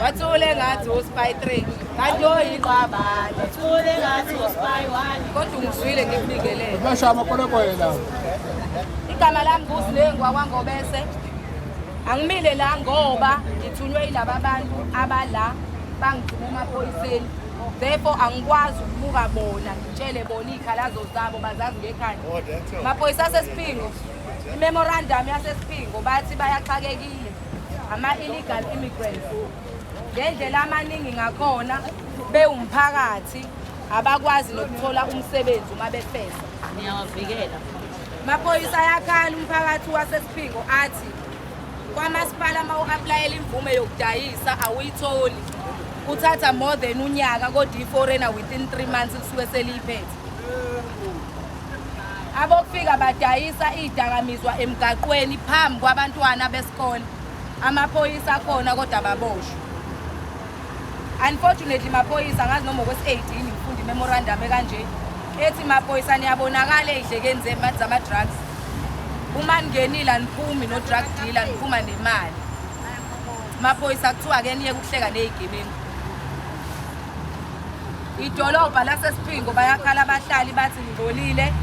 Wathule ngathi uspy 3 kanti oyiqwabane. Wathule ngathi uspy 1. Kodwa ungizwile ngikubingelele. Bashaya amakolekoye la. Igama lami nguSilengwa kwaNgobese. Angimile la ngoba ngithunywe yilaba bantu abala bangithuma emaphoyiseni. Therefore angikwazi ukubuka bona ngitshele bona iy'khalazo zabo bazazi ngekhanda. Maphoyisa aseSiphingo, i-memorandum yaseSiphingo bathi bayaxakekile ama-illegal immigrants ngendlela amaningi ngakhona bewumphakathi abakwazi nokuthola umsebenzi uma befesa. Niyawavikela. Maphoyisa ayakhala umphakathi waseSiphingo athi kwamasipala uma u-aplayela imvume yokudayisa awuyitholi, kuthatha more than unyaka kodwa i-foreigner within 3 months lisuke seliyiphethe. Abokufika badayisa iy'dakamizwa emgaqweni phambi kwabantwana besikole, amaphoyisa akhona kodwa baboshwe. Unfortunately maphoyisa, angazi noma okwesi-18 ngifunda i-memorandum ekanje ethi maphoyisa niyabonakala ey'dlekeni zama-drugs. Uma ningenile aniphumi no-drug dealer, niphuma nemali. Maphoyisa kuthiwa ke niyeke ukuhleka ney'gebengu. Idolobha laseSiphingo bayakhala abahlali bathi ngingcolile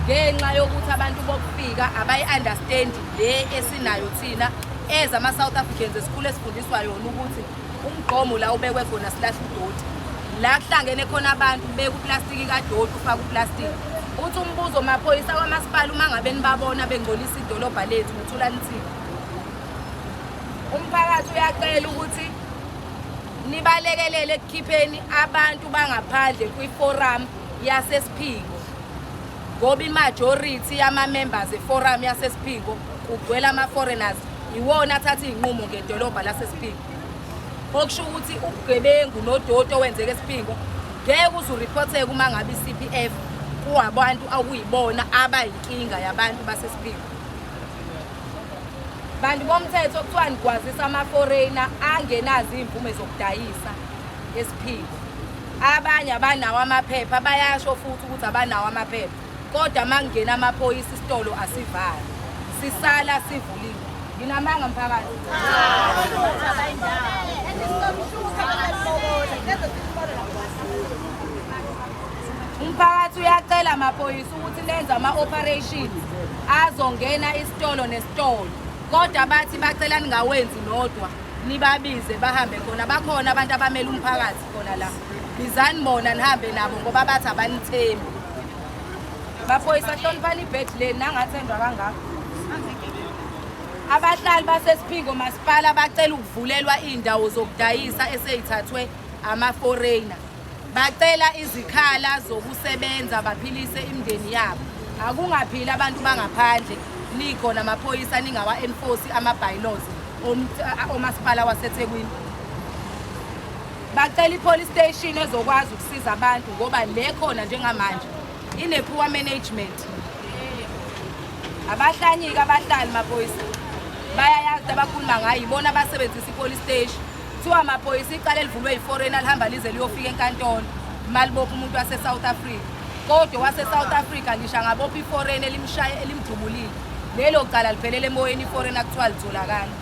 ngenxa yokuthi abantu bokufika abayi-understand le esinayo thina as ama-South Africans esikhule esifundiswa yona ukuthi umgqomo la ubekwe khona silahla udoti. La kuhlangene khona abantu beka uplastiki kadoti ufake uplastiki. Uthi umbuzo maphoyisa kwamasipala uma ngabe nibabona bengcolisa idolobha lethu nithula nithini? Umphakathi uyacela ukuthi nibalekelele ekukhipheni abantu bangaphandle kwi-forum yaseSiphingo ngoba i-majority yama-members e-forum yaseSiphingo kugcwele ama-foreigners, iwona athatha iy'nqumo ngedolobha laseSiphingo. Okusho ukuthi ubugebengu nodoti owenzeka eSiphingo ngeke uze uriphotheke uma ngabe i-CPF kuwabantu okuyibona abayinkinga yabantu baseSiphingo. Bantu bomthetho kuthiwa nigwazisa ama-foreigner angenazo iy'mvume zokudayisa eSiphingo. Abanye abanawo amaphepha, bayasho futhi ukuthi abanawo amaphepha, kodwa uma kungena amaphoyisa isitolo asivali, sisala sivuliwe. Nginamanga mphakathi? Umphakathi uyacela maphoyisa ukuthi nenze ama-operations azongena isitolo nesitolo, kodwa bathi bacela ningawenzi nodwa, nibabize bahambe khona. Bakhona abantu abamele umphakathi khona la, bizani bona nihambe nabo ngoba bathi abanithembi. Maphoyisa hloniphani ibheji leni nangathenjwa kangaka. Abahlali baseSiphingo masipala bacela ukuvulelwa iy'ndawo zokudayisa esey'thathwe ama-foreigner. Bacela izikhala zokusebenza baphilise imindeni yabo. Akungaphili abantu bangaphandle nikhona amaphoyisa ningawa-enforce ama-bylaws omasipala waseThekwini. Bacela i-police station ezokwazi ukusiza abantu ngoba le khona njengamanje ine-poor management. Abahlanyiki abahlali maphoyisa bayayazi abakhuluma ngayo, ibona abasebenzisa i-police station. Kuthiwa amaphoyisa icala elivulwe yi-foreigner lihamba lize liyofika enkantolo malibopha umuntu wase-South Africa, kodwa wase-South Africa ngisho angabopha i-foreigner elimshaye elimdubulile, lelo cala liphelele emoyeni, i-foreigner kuthiwa litholakala.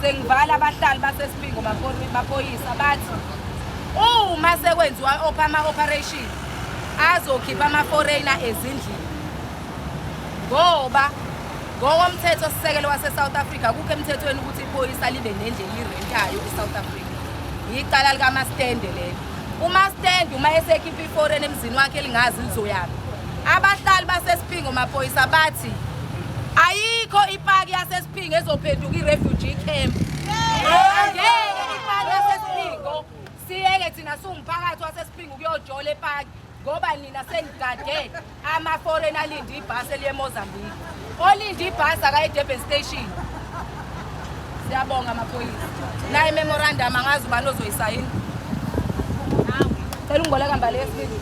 Sengivala abahlali baseSiphingo maphoyisa bathi uma sekwenziwa ama-operation azokhipha ama-foreigner ezindlini ngoba ngokomthetho sisekelo wase-South Africa kukho emthethweni ukuthi iphoyisa libe nendlu elirentayo e-South Africa. Yicala likamastende lelo. Umastende uma esekhipha i-foreign emzini wakhe elingazi lizoyaphi. Abahlali baseSiphingo maphoyisa bathi ayikho ipaki yaseSiphingo ezophenduka i-refugee camp. Angeke ipaki yaseSiphingo siyeke thina siwumphakathi waseSiphingo ukuyojola epaki ngoba nina senigade ama-foreign alinde ibhasi eliye eMozambique. Olinde ibhasi akaye eDurban Station. Siyabonga maphoyisa. Nayi memorandum angazi ubani ozoyisayina. Cela ungiboleka mbali yesibili.